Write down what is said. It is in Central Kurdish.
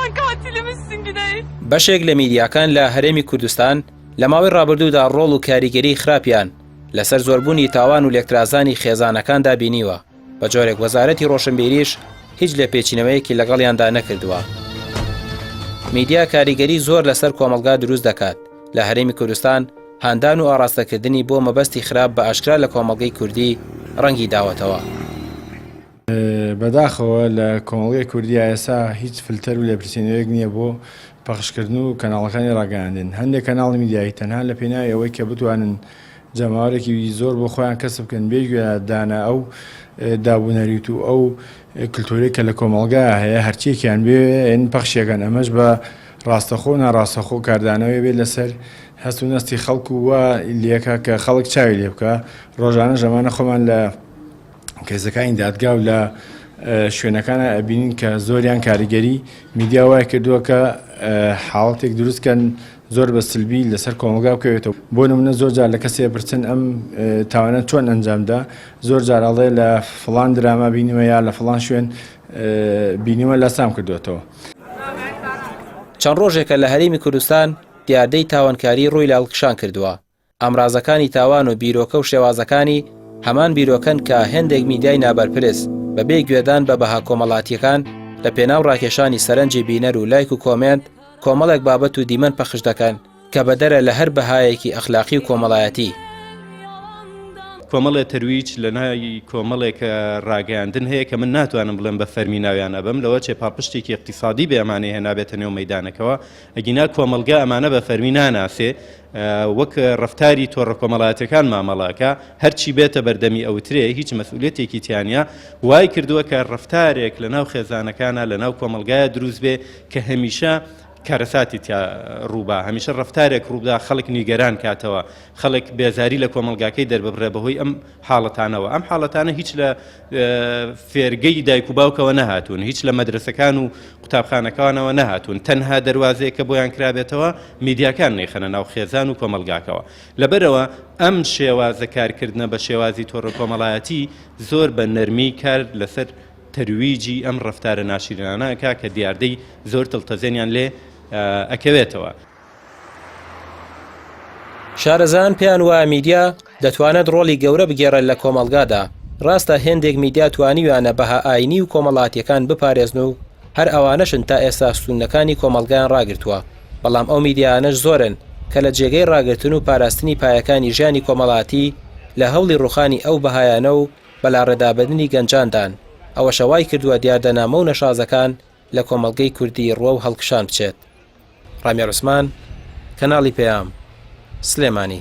Sen katilimizsin Güney. بەشێک لە میدیاکان لە هەرێمی کوردستان لە ماوەی ڕابردوودا ڕۆڵ و کاریگەری خراپیان لەسەر زۆربوونی تاوان و لێکترازانی خێزانەکاندا بینیوە، بە جۆرێک وەزارەتی ڕۆشنبیریش هیچ لێپێچینەوەیەکی لەگەڵیاندا نەکردووە. میدیا کاریگەری زۆر لەسەر کۆمەڵگا دروست دەکات، لە هەرێمی کوردستان هاندان و ئاڕاستەکردنی بۆ مەبەستی خراپ بە ئاشکرا لە کۆمەڵگەی کوردی ڕەنگی داوەتەوە. بەداخەوە لە کۆمەڵگەی کوردیا ئێستا هیچ فلتەر و لێپرسینەوەیەک نییە بۆ پەخشکردن و کەناڵەکانی ڕاگەیاندن. هەندێک کەناڵی میدیایی تەنها لە پێناوی ئەوەی کە بتوانن جەماوەرێکی زۆر بۆ خۆیان کەسب بکەن بێ گوێ دانە ئەو داب و نەریت و ئەو کلتورەی کە لە کۆمەڵگا هەیە هەرچیەکیان بوێن پەخشیەکەن ئەمەش بە ڕاستەخۆ و ناڕاستەخۆ کاردانەوەی بێت لەسەر هەست و نەستی خەڵک و وا لێکا کە خەڵک چاوی لێ بکا ڕۆژانەش ئەمانە خۆمان لە کەیسەکانی دادگا و لە شوێنەکانە ئەبینین کە زۆریان کاریگەری میدیا وای کردووە کە حاڵەتێک دروست کەن زۆر بە سلبی لەسەر کۆمەڵگا بکەوێتەوە بۆ نمونە زۆر جار لە کەسێ پرسن ئەم تاوانە چۆن ئەنجامدا زۆر جار ئەڵێ لە فڵان دراما بینیوە یا لە فڵان شوێن بینیوە لاسام کردوێتەوە. چەند ڕۆژێکە لە هەرێمی کوردستان دیاردەی تاوانکاری ڕووی لە هەڵکشان کردووە، ئامرازەکانی تاوان و بیرۆکە و شێوازەکانی هەمان بیرۆکەن کە هێندێک میدیای نابەرپرس بە بێ گوێدان بە بەها کۆمەڵاتییەکان لە پێناو ڕاکێشانی سەرنجی بینەر و لایک و کۆمێنت کۆمەڵێک بابەت و دیمەن پەخش دەکەن کە بەدەرە لە هەر بەهایەکی ئەخلاقی و کۆمەڵایەتی. کۆمەڵێ تەرویج لە ناوی کۆمەڵێک ڕاگەیاندن هەیە کە من ناتوانم بڵێم بە فەرمی ناویان ئەبەم لەوە چێ پاڵپشتێکی ئیقتیسادی بێ ئەمانەی هێنابێتە نێو مەیدانەکەوە ئەگینا کۆمەڵگا ئەمانە بە فەرمی ناناسێ وەک ڕەفتاری تۆڕە کۆمەڵایەتیەکان مامەڵە ئەکا هەرچی بێتە بەردەمی ئەوترێ هیچ مەسئولیەتێکی تیانە وای کردووە کە ڕەفتارێک لە ناو خێزانەکانە لە ناو کۆمەڵگایە دروست بێ کە هەمیشە کارەساتی تیا ڕووبا هەمیشە ڕەفتارێک ڕووبدا خەڵک نیگەران کاتەوە خەڵک بێزاری لە کۆمەڵگاکەی دەرببڕێ بەهۆی ئەم حاڵەتانەوە ئەم حاڵەتانە هیچ لە فێرگەی دایک و باوکەوە نەهاتوون، هیچ لە مەدرەسەکان و قوتابخانەکانەوە نەهاتوون، تەنها دەروازەیەک کە بۆیان کرابێتەوە میدیاکان نەیخەنە ناو خێزان و کۆمەڵگاکەوە. لەبەرئەوە ئەم شێوازە کارکردنە بە شێوازی تۆڕە کۆمەڵایەتی زۆر بە نەرمی کار لەسەر تەرویجی ئەم ڕەفتارە ناشیرینانە ئەکا کە دیاردەی زۆر دڵتەزێنیان لێ ئەکەوێتەوە. شارەزایان پێیان وایە میدیا دەتوانێت ڕۆڵی گەورە بگێڕێت لە کۆمەڵگادا، ڕاستە هێندێک میدیا توانیویانە بەها ئاینی و کۆمەڵاتییەکان بپارێزن و هەر ئەوانەشن تا ئێستا ستوونەکانی کۆمەڵگایان ڕاگرتووە، بەڵام ئەو میدیایانەش زۆرن کە لە جێگەی ڕاگرتن و پاراستنی پایەکانی ژیانی کۆمەڵاتی لە هەوڵی ڕووخانی ئەو بەهایانە و بەلاڕێدابردنی گەنجاندان، ئەوەشە وایکردووە دیاردە نامۆ و نەشازەکان لە کۆمەڵگەی کوردی ڕووەو هەڵکشان بچێت. ڕامیار عوسمان، کەناڵی پەیام، سلێمانی.